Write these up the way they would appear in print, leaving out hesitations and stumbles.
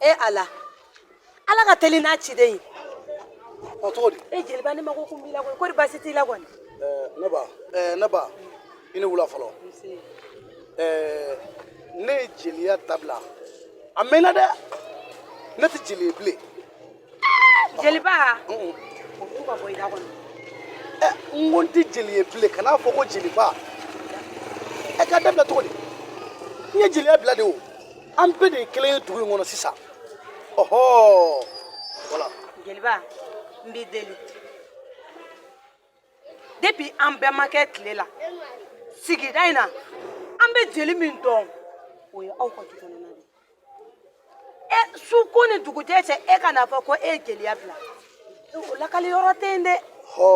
E Ala, Ala ka teli n'a ciden ye. Ɔ, cogo di? E jeliba, ne mako kun b'i la koyi. Kori baasi t'i la kɔni? Ne ba, ne ba, i ni wula fɔlɔ. Ne ye jeliya dabila a mɛnna dɛ, ne tɛ jeli ye bilen. Jeliba, o tu ka bɔ i da kɔnɔ. Ɛ, n ko n tɛ jeli ye bilen, kan'a fɔ ko jeliba. Ɛ, k'a dabila cogo di? N ye jeliya bila de. O an bɛɛ de ye kelen ye dugu in kɔnɔ sisan. Ɔhɔ, voilà. Jeliba, n b'i deli, depuis an bɛnbakɛ tile la, sigida in na, an bɛ jeli min dɔn, o ye aw ka du kɔnɔna de ye. E su ko ni dugujɛ cɛ, e ka n'a fɔ ko e ye jeliya bila, o lakali yɔrɔ tɛ yen dɛ. Hɔ,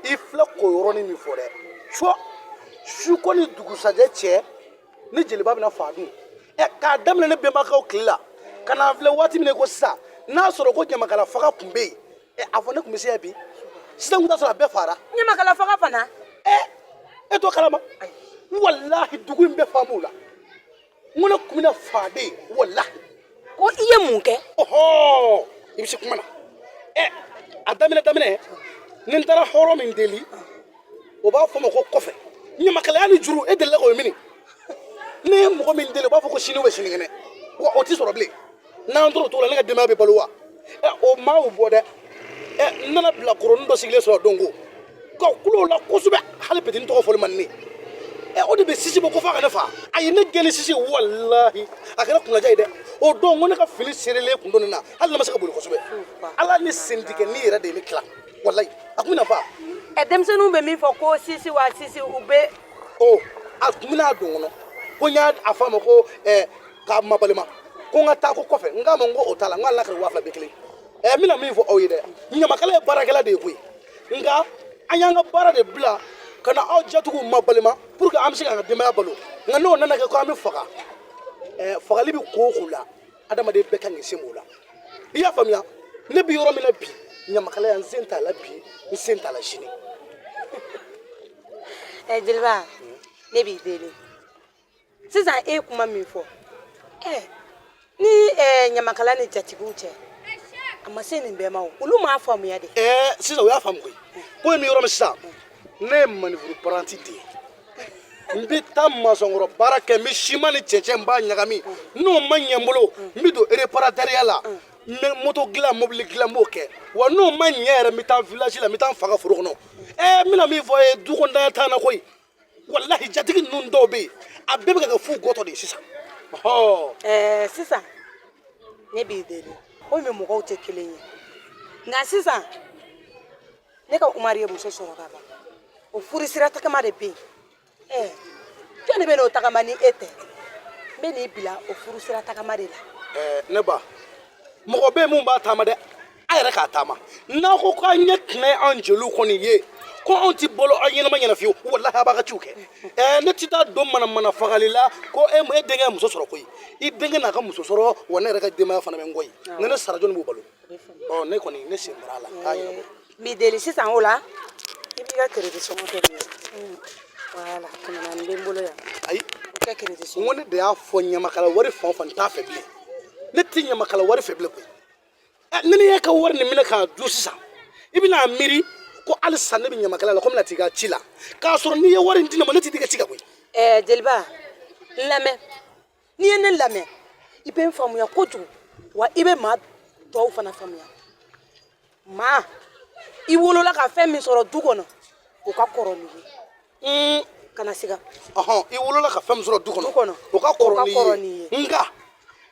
i filɛ k'o yɔrɔnin min fɔ dɛ, cɔ su ko ni dugusajɛ cɛ, ni jeliba bɛna fa dun. Ɛ, k'a daminɛ ne bɛnbakɛw tile la ka n'a filɛ waati min na ko sisan, n'a sɔrɔ ko ɲamakala faga tun bɛ yen, ɛ, a fɔ ne tun bɛ se yan bi sisan, kun t'a sɔrɔ a bɛɛ fara. Ɲamakala faga fana? Ɛ, e t'o kalama? Walahi, dugu in bɛɛ faamu la, n ko ne tun bɛna fa de, walahi. Ko i ye mun kɛ? Ɔhɔ, i bɛ se kuma na. Ɛ, a daminɛ daminɛ, ni n taara hɔrɔn min deli, o b'a fɔ ma ko kɔfɛ ɲamakalaya ni juru. E delila k'o mini? Ne ye mɔgɔ min deli, o b'a fɔ ko sini bɛ sinikɛnɛ, wa o ti sɔrɔ bilen. N'an tora o cogo la, ne ka denbaya bɛ balo wa? Ɛ, o maa o bɔ dɛ. Ɛ, n nana bilakoronin dɔ sigilen sɔrɔ don ko ka kulo la kosɛbɛ, hali petini tɔgɔ fɔli man di ne. Ɛ, o de bɛ sisi bɔ ko f'a ka ne fa. A ye ne gɛn ni sisi, walahi, a kɛra kunnaja ye dɛ. O don ko ne ka fili serelen kun don ne na, hali ne ma se ka boli kosɛbɛ. Ala ni sentigɛni yɛrɛ de ye ne tila, walahi, a kun bɛna fa. Ɛ, denmisɛnninw bɛ min fɔ ko sisi wa sisi, u bɛ O a tun bɛna don kɔnɔ ko n y'a a fɔ a ma ko ɛ, k'a mabalima ko n ka taa ko kɔfɛ. N k'a ma n ko o t'a la, n ko hali n'a kɛra 2000 bɛ kelen. Ɛ, n bɛna min fɔ aw ye dɛ, ɲamakala ye baarakɛla de ye koyi, nka an y'an ka baara de bila ka na aw jatigiw mabalima pour que an bɛ se k'an ka denbaya balo. Nka n'o nana kɛ ko an bɛ faga, ɛ, fagali bɛ ko o ko la, adamaden bɛɛ kan k'i sen b'o la. I y'a faamuya? Ne bɛ yɔrɔ min na bi, ɲamakalaya, n sen t'a la bi, n sen t'a la sini. Ɛ jeliba, ne b'i deli sisan, e ye kuma min fɔ, ɛ, ni ɛ ɲamakala ni jatigiw cɛ, a ma se nin bɛɛ ma o, olu m'a faamuya de. Ɛɛ, sisan o y'a faamu koyi. Ko in bɛ yɔrɔ min sisan, ne ye manifuru paranti de ye. N bɛ taa masɔnkɔrɔ baara kɛ, n bɛ siman ni cɛncɛn, n b'a ɲagami. N'o ma ɲɛ n bolo, n bɛ don réparatɛriya la, n bɛ moto dilan, mobili dilan, n b'o kɛ. Wa n'o ma ɲɛ yɛrɛ, n bɛ taa village la, n bɛ taa n fa ka foro kɔnɔ. Ɛɛ, n bɛna min fɔ ye, du kɔnɔntanya t'an na koyi, walahi. Jatigi ninnu dɔw bɛ yen, a bɛɛ bɛ ka kɛ fu gɔtɔ de ye sisan. Ɔhɔ. Ɛɛ, sisan ne b'i deli, komi mɔgɔw tɛ kelen ye, nka sisan ne ka Umaru ye muso sɔrɔ ka ban, o furu sira tagama de bɛ yen. Ɛɛ, jɔn de bɛ n'o tagama ni e tɛ? N bɛ n'i bila o furu sira tagama de la. Ɛɛ, ne ba, mɔgɔ bɛ yen mun b'a taama dɛ, a yɛrɛ k'a taama. N'a ko k'an ɲɛ tɛnɛ ye an jeliw kɔni ye ko anw ti balo aw ɲɛnama ɲɛna fiyewu, walahi, a b'a ka ciw kɛ. Ɛɛ, ne ti taa don manamana fagali la ko e e denkɛ ye muso sɔrɔ koyi. I denkɛ n'a ka muso sɔrɔ wa, ne yɛrɛ ka denbaya fana bɛ n kɔ yen. Ni ne sara, jɔnni b'o balo? Ɔ, ne kɔni, ne sen bɔra a la k'a ɲɛnabɔ. N b'i deli sisan, o la i b'i ka crédit sɔngɔ kɛ nin ye. Voilà, 400 bɛ n bolo yan. Ayi. O kɛ crédit N sɔngɔ. ko ne de y'a fɔ, ɲamakala wari fan o fan, n t'a fɛ bilen. Ne ti ɲamakala wari fɛ bilen koyi. Ɛ, ni ne y'e ka wari nin minɛ k'a dun sisan, i bɛna miiri ko halisa ne bɛ ɲamakala la, ko n bɛna t'i ka ci la, k'a sɔrɔ n'i ye wari in di ne ma, ne t'i di ka ci kan koyi. Ɛɛ jeliba, n lamɛn. N'i ye ne lamɛn, i bɛ n faamuya kojugu, wa i bɛ maa tɔw fana faamuya. Maa i wolola ka fɛn min sɔrɔ du kɔnɔ, o ka kɔrɔ n'i ye. Kana siga. Ɔhɔn, i wolola ka fɛn min sɔrɔ du kɔnɔ, Du kɔnɔ. o ka O kɔrɔ ka n'i kɔrɔ ye. n'i ye. Nka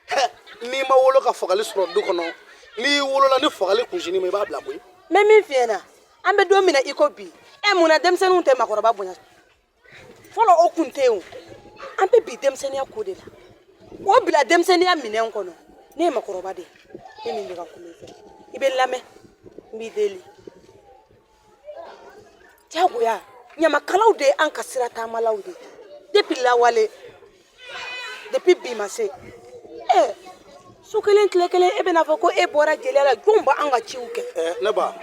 hɛ, n'i ma wolo ka fagali sɔrɔ du kɔnɔ, n'i wolola ni fagali kunsinni ma, i b'a bila koyi. N bɛ min f'i ɲɛna, an bɛ don min na i ko bi, ɛ, mun na denmisɛnninw tɛ maakɔrɔba bonya? Fɔlɔ o kun tɛ yen o. An bɛ bi denmisɛnninya ko de la, o bila denmisɛnninya minɛn kɔnɔ. Ne ye maakɔrɔba de ye, ne min bɛ ka kuma i fɛ, i bɛ n lamɛn, n b'i deli diyagoya. Ɲamakalaw de ye an ka sira taamalaw de ye depuis lawale, depuis bi ma se. Ɛ, su kelen tile kelen, e bɛna fɔ ko e bɔra jeliya la, jɔn b'an ka ciw kɛ? Ɛɛ, ne ba,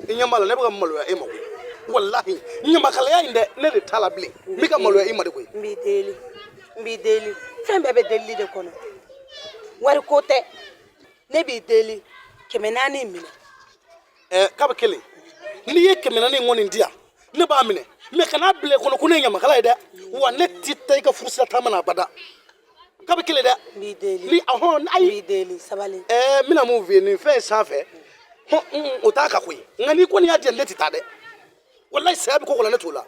i ɲɛ b'a la, ne bɛ ka maloya e ma koyi. Walahi, ɲamakalaya in dɛ, ne de t'a la bilen, n bɛ ka maloya i ma de koyi. N b'i deli, n b'i deli, fɛn bɛɛ bɛ delili de kɔnɔ. Wariko tɛ, ne b'i deli, 400 in minɛ. Ɛ, kabi kelen, n'i ye 400 in kɔni di yan, ne b'a minɛ, mɛ kan'a bila i kɔnɔ ko ne ye ɲamakala ye dɛ. Wa ne ti taa i ka furusira taama na abada. Kabi kelen dɛ. N b'i deli. Ni ahɔn. N Ayi. b'i deli, sabali. Ɛɛ, n bɛna mun f'i ye nin fɛn in sanfɛ? Hɔn, o t'a ka ko ye, nka n'i kɔni y'a di yan, ne tɛ taa dɛ. Walayi, saya bɛ ko ko la, ne t'o la.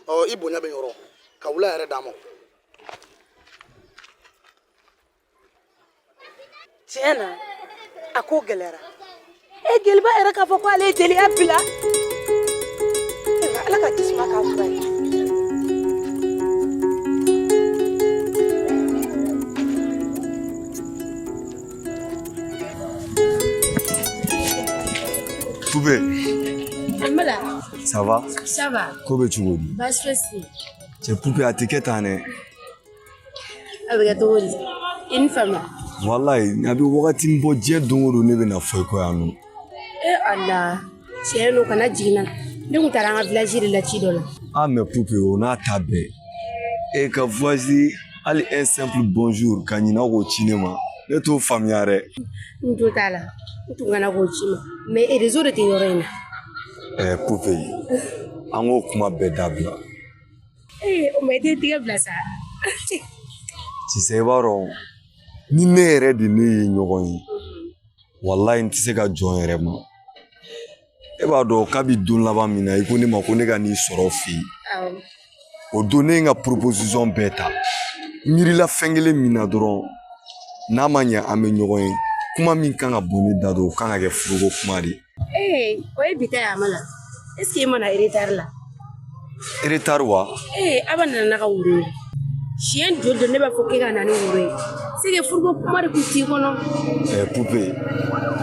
Ɔ, i bonya bɛ n yɔrɔ ka wula yɛrɛ d'a ma. Tiɲɛ na, a ko gɛlɛyara. E, jeliba yɛrɛ k'a fɔ ko ale ye jeliya bila. Ayiwa, Ala ka jisuma k'a fura ye. Poupée, Amala, ça va? Ça va. Ko bɛ cogo di? Baasi fosi. Cɛ Poupée, a tɛ kɛ tan dɛ. A bɛ kɛ cogo di? I ni faamuya. Walayi, a bɛ wagati min bɔ, diɲɛ don o don ne bɛ na fɔ i kɔ yan nɔ. E Ala, tiɲɛ don, kana jigin na. Ne kun taara an ka village de la ci dɔ la. Ah mais Poupée, o n'a ta bɛɛ. E ka voisin, hali un simple bonjour ka ɲinɛ k'o ci ne ma. Ne t'o faamuya dɛ. N jo t'a la. N tun kana k'o ci ma. Mais réseau de tɛ yɔrɔ in na. Ɛɛ Poupée, an k'o kuma bɛɛ dabila. Ee, o ma i t'i tigɛ bila sa. Sisan i b'a dɔn, ni ne yɛrɛ de ne ye ɲɔgɔn ye, walayi n tɛ se ka jɔn yɛrɛ ma. E b'a dɔn, kabi don laban min na i ko ne ma ko ne ka n'i sɔrɔ fɛ yen. Awɔ. O don ne ye n ka proposition bɛɛ ta. N miirila fɛn kelen min na dɔrɔn, n'a ma ɲɛ an bɛ ɲɔgɔn ye, kuma min kan ka bɔ ne da dɔn, o kan ka kɛ furuko kuma de ye. Ee, o ye bi ta ye Amala. Est ce que e ma na retard la? Retard wa? Ee, Aba nana n'a ka woro ye. Siɲɛ joli joli ne b'a fɔ k'e ka na ni woro ye. C'est que furuko kuma de kun t'i kɔnɔ. Ɛɛ Poupée,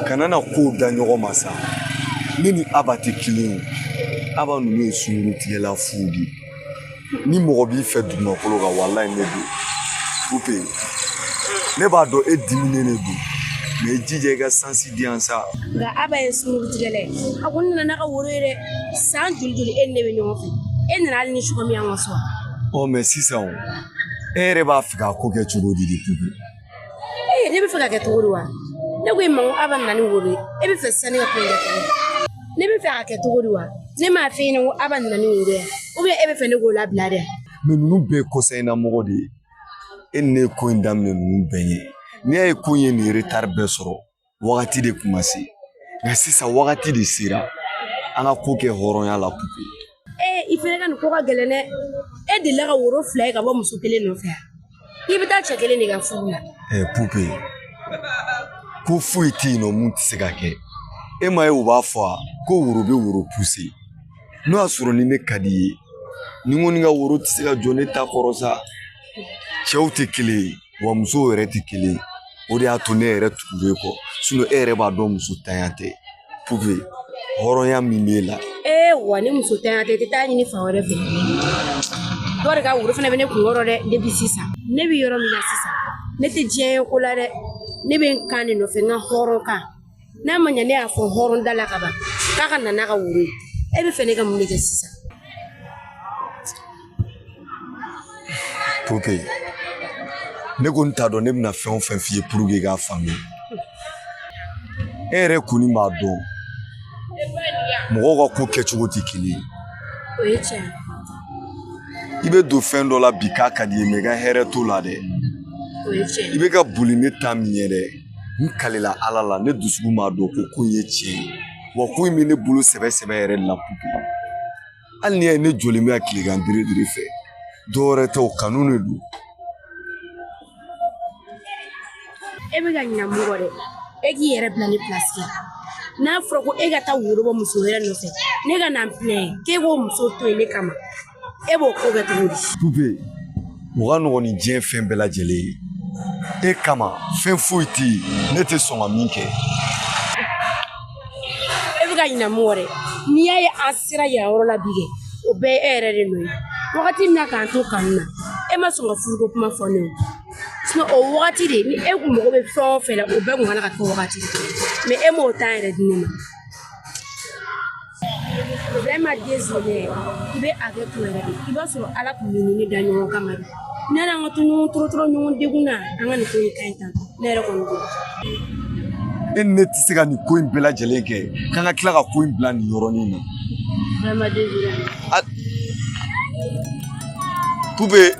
kana na kow da ɲɔgɔn ma sa. Ne ni Aba tɛ kelen ye. Aba ninnu ye sunkurutigɛla fu de ye. Ni mɔgɔ b'i fɛ dugumakolo kan, walayi ne don. Poupée, ne b'a dɔn e diminen de don, mɛ i jija i ka chance di yan sa. Nka Aba ye sunkurutigɛla ye. A kɔni nana n'a ka woro ye dɛ. San joli joli e ni ne bɛ ɲɔgɔn fɛ. E nana hali ni sɔgɔma yan ka so. Ɔ mɛ sisan o, e yɛrɛ b'a fɛ k'a ko kɛ cogo di de, Poupée? Ee, ne bɛ fɛ ka kɛ cogo di wa? Ne ko e ma ko Aba nana ni woro ye. E bɛ fɛ sisan ne ka ko in kɛ cogo di? Ne bɛ fɛ ka kɛ cogo di wa? Ne m'a f'e ɲɛna ko Aba nana ni woro ye. Ou bien e bɛ fɛ ne k'o labila de? Mɛ ninnu bɛɛ ye kɔsa in na mɔgɔ de ye. E ni ne ye ko in daminɛ ninnu bɛɛ ɲɛ. N'i y'a ye ko in ye nin retard bɛɛ sɔrɔ, wagati de kun ma se. Nka sisan wagati de sera. An ka ko kɛ hɔrɔnya la, Poupée. Ee, i fɛnɛ ka nin ko ka gɛlɛn dɛ. E delila ka woro fila ye ka bɔ muso kelen nɔfɛ yan. I bɛ taa cɛ kelen de ka furu la. Ɛɛ Poupée, ko foyi tɛ yen nɔ mun tɛ se ka kɛ. E ma ye u b'a fɔ wa ko woro bɛ woro pousser. N'o y'a sɔrɔ ni ne ka di i ye, ni n ko ni ka woro tɛ se ka jɔ ne ta kɔrɔ sa. Cɛw tɛ kelen ye, wa musow yɛrɛ tɛ kelen ye. O de y'a to ne yɛrɛ tugura e kɔ. Sinon e yɛrɛ b'a dɔn muso tanya tɛ. Poupée, hɔrɔnya min b'e la. Ee wa, ni muso tanya tɛ, i tɛ taa ɲini fan wɛrɛ fɛ. Dɔ de ka woro fana bɛ ne kunkɔrɔ dɛ. Depuis sisan, ne bɛ yɔrɔ min na sisan, ne tɛ diɲɛ ye ko la dɛ. Ne bɛ n kan de nɔfɛ, n ka hɔrɔn kan. N'a ma ɲɛ ne y'a fɔ hɔrɔn da la ka ban k'a ka na n'a ka woro ye, e bɛ fɛ ne ka mun de kɛ sisan? Poupée, ne kɔni t'a dɔn ne bɛna fɛn o fɛn f'i ye pour que i k'a faamuya. E yɛrɛ kɔni b'a dɔn mɔgɔw ka ko kɛcogo tɛ kelen ye. O ye tiɲɛ ye. I bɛ don fɛn dɔ la bi k'a ka di i ye, mɛ i ka hɛrɛ t'o la dɛ. O ye tiɲɛ I ye. bɛ ka boli ne ta min ye dɛ, n kalela Ala la, ne dusukun b'a dɔn ko ko in ye tiɲɛ ye. Wa ko in bɛ ne bolo sɛbɛ sɛbɛ yɛrɛ de la, Poupée. Hali n'i y'a ye ne jɔlen bɛ ka tilegan dere dere fɛ, dɔwɛrɛ tɛ, o kanu de don. E bɛ ka ɲina mun kɔ dɛ? E k'i yɛrɛ bila ne place la. N'a fɔra ko e ka taa woro bɔ muso wɛrɛ nɔfɛ, ne ka na n plaint k'e k'o muso to yen ne kama, e b'o ko kɛ cogo di? Poupée, o ka nɔgɔn ni diɲɛ fɛn bɛɛ lajɛlen ye. E kama, fɛn foyi tɛ yen ne tɛ sɔn ka min kɛ. E bɛ ka ɲina mun kɔ dɛ? N'i y'a ye an sera yan yɔrɔ la bi kɛ, o bɛɛ ye e yɛrɛ de nɔ ye. Wagati min na k'an to kanu na, e ma sɔn ka furuko kuma fɔ ne ye. Sinon o wagati de, ni e kun mago bɛ fɛn o fɛn la, o bɛɛ kun kana ka kɛ wagati de. Mais e m'o temps yɛrɛ di ne ma. Vraiment désolé, i bɛ hakɛ to yɛrɛ de. I b'a sɔrɔ Ala tun bɛ ni ne da ɲɔgɔn kama de. Ne n'an ka to ɲɔgɔn tɔɔrɔ ɲɔgɔn degun na, an ka nin ko in ka ɲi tan ne yɛrɛ kɔni bolo. E ni ne tɛ se ka nin ko in bɛɛ lajɛlen kɛ k'an ka tila ka ko in bila nin yɔrɔnin na. Vraiment désolé. Poupée.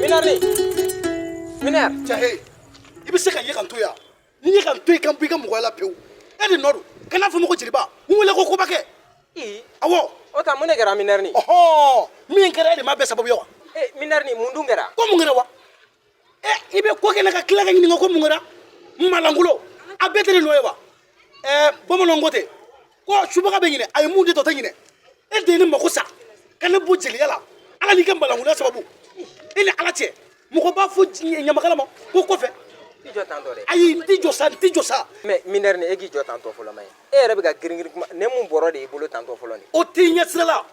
Minɛri minɛri. Cɛ he, i bɛ se ka ye ka n to yan, n'i ye ka n to yen ka n bɔ i ka mɔgɔya la pewu. E de nɔ don. Kana fɔ n ma ko jeliba, n wele ko kobakɛ. Awɔ. O ta mun de kɛra minɛri? Ɔhɔn, min kɛra e de m'a bɛɛ sababu ye wa? Minɛri, mun dun kɛra? Ko mun kɛra wa? I bɛ ko kɛ ne ka tila ka ɲininka ko mun kɛra? Malangolo, a bɛɛ tɛ ne nɔ ye wa? Bamananw ko ten ko subaga bɛ ɲinɛ, a ye mun di tɔ tɛ ɲinɛ. E de ye ne mako sa ka ne bɔ jeliya la, ala n'i ka malangoloya sababu. E ni ala cɛ, mɔgɔ b'a fɔ ɲamakala ma ko kɔfɛ. I jɔ tan tɔ dɛ. Ayi, n t'i jɔ sa, n t'i jɔ sa. Mais minɛri ni e k'i jɔ tan tɔ fɔlɔ ma ye. E yɛrɛ bɛ ka girin girin kuma ne mun bɔrɔ de y'i bolo tan tɔ fɔlɔ nin. O t'i ɲɛ sira la,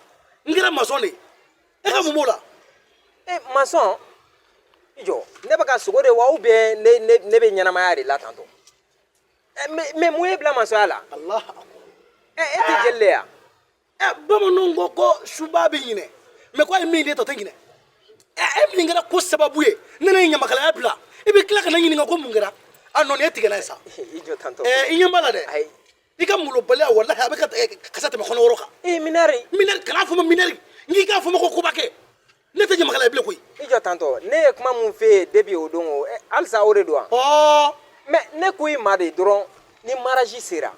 n kɛra masɔn de ye. E ka mun b'o la? Masɔn, i jɔ, ne bɛ ka sogo de wa ou bien ne ne ne bɛ ɲɛnamaya de la tan tɔ? Mais mun ye bila masɔnya la? Alahu akbar. E tɛ jeli de ya? Bamananw ko ko suba bɛ ɲinɛ, mais ko a ye min di tɔ tɛ ɲinɛ. E min kɛra ko sababu ye ne ne ye ɲamakalaya bila, i bɛ tila ka ne ɲininka ko mun kɛra? A nɔ nin e tigɛ n'a ye sa. I jɔ tan tɔ. I ɲɛ b'a la dɛ. Ayi. I ka malobaliya walahi a bɛ ka kasa tɛmɛ kɔnɔwɔrɔ kan. Minɛri. Minɛri, kana fɔ ma minɛri, n k'i k'a fɔ ma ko kobakɛ. Ne tɛ ɲamakalaya bilen koyi. I jɔ tan tɔ, ne ye kuma mun f'e ye depuis o don o, halisa o de don wa? Ɔɔ. Mais ne ko i ma de dɔrɔn ni mariage sera,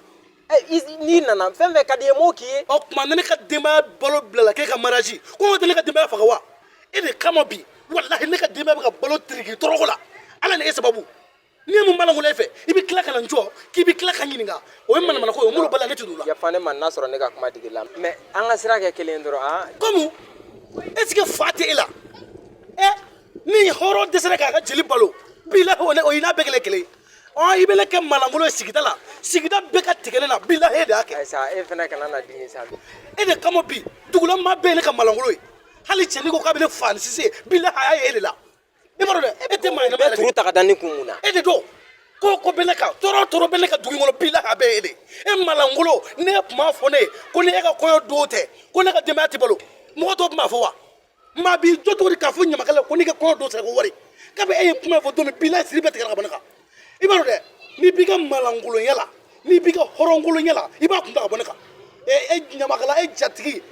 n'i nana fɛn fɛn ka di i ye n b'o k'i ye. O tuma ne ka denbaya balo bilala k'e ka mariage, ko n tɛ ne ka denbaya faga wa? E de kama bi walahi ne ka denbaya bɛ ka balo tiriki tɔɔrɔko la, ala ni e sababu. N'i ye mun malangolo e fɛ, i bɛ tila ka na n jɔ k'i bɛ tila ka ɲininka, o ye manamanako ye, o malobaliya ne tɛ don o la. Yafa ne ma n'a sɔrɔ ne ka kuma digi la, mais an ka sira kɛ kelen dɔrɔn han. Komi est ce que fa tɛ e la? Ni hɔrɔn dɛsɛra k'a ka jeli balo, bilahi o ye n'a bɛɛ kɛlen kelen ye. I bɛ ne kɛ malangolo ye sigida la, sigida bɛɛ ka tigɛ ne na, bilahi e de y'a kɛ. Ayi sa, e fana kana na dimi sa. E de kama bi dugula maa bɛɛ ye ne ka malangolo ye, hali cɛnin ko k'a bɛ ne fa ni sise, bilahi a y'a ye e de la. I b'a dɔn dɛ, e tɛ maa ɲɛnama yɛrɛ. Turu ta ka da ne kun mun na? E de don. Ko ko bɛ ne kan, tɔɔrɔ tɔɔrɔ bɛ ne ka dugu in kɔnɔ, bilahi a bɛɛ ye e de. E malangolo, ne tun b'a fɔ ne ye ko ni e ka kɔɲɔ don tɛ, ko ne ka denbaya tɛ balo. Mɔgɔ tɔw tun b'a fɔ wa? Maa b'i jɔ cogo di k'a fɔ ɲamakala ko n'i ka kɔɲɔ don sera ko wari? Kabi e ye kuma fɔ don min, bilahi siri bɛɛ tigɛra ka bɔ ne kan. I b'a dɔn dɛ, n'i b'i ka malangolonya la, n'i b'i ka hɔrɔnkolonya la, i b'a kun ta ka bɔ ne kan. E ɲamakala, e jatigi,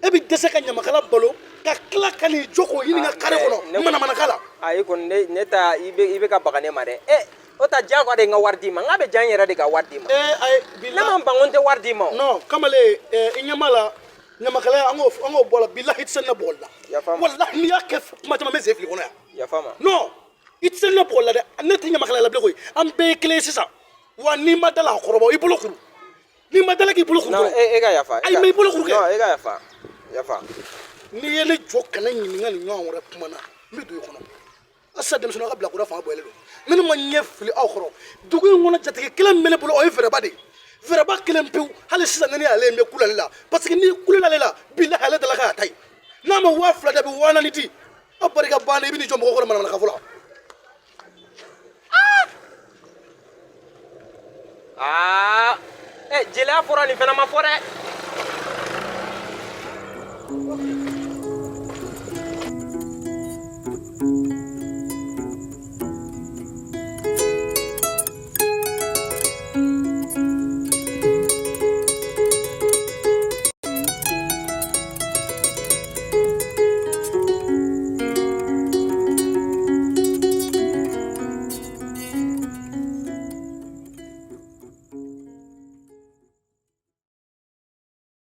e bɛ dɛsɛ ka ɲamakala balo ka tila ka n'i jɔ k'o ɲininka kare kɔnɔ manamanaka la. Ayi kɔni ne ta i bɛ ka baga ne ma dɛ. O ta diyagoya de n ka wari d'i ma, n k'a bɛ diya n yɛrɛ de ka wari d'i ma. Ayi, ne ma ban ko n tɛ wari d'i ma o. Non kamalen, i ɲɛ b'a la ɲamakalaya an k'o bɔ a la, bilahi i tɛ se ne bugɔli la. Yafa ma. Walahi n'i y'a kɛ kuma caman n bɛ sen fili kɔnɔ yan. Yafa ma. Non, i tɛ se ne bugɔli la dɛ, ne tɛ ɲamakalaya la bilen koyi, an bɛɛ ye kelen ye sisan. Wa n'i ma da la a kɔrɔbɔ, i bolo kuru. N'i ma da la k'i bolo kuru. Non, e ka yafa. Ayi, mais i bolo kuru kɛ. Non, e ka yafa. Yafa. N'i ye ne jɔ kana ɲininka nin ɲɔgɔn wɛrɛ kuma na, n bɛ don i kɔnɔ. Sisan denmisɛnninw ka bilakoro fanga bonyalen don. Ne ne ma ɲɛ fili aw kɔrɔ. Dugu in kɔnɔ jatigi kelen min bɛ ne bolo, o ye fɛrɛba de ye. Fɛrɛba kelen pewu, hali sisan ne ni ale bɛ kule ale la. Parce que n'i kulela ale la, bilahi ale dala k'a ta ye. N'a ma 2000 di, a bɛ 4000 di. Aw barika banna, i bɛ n'i jɔ mɔgɔ kɔrɔ manamana ka fɔ la. Jeliya fɔra nin fana ma fɔ dɛ.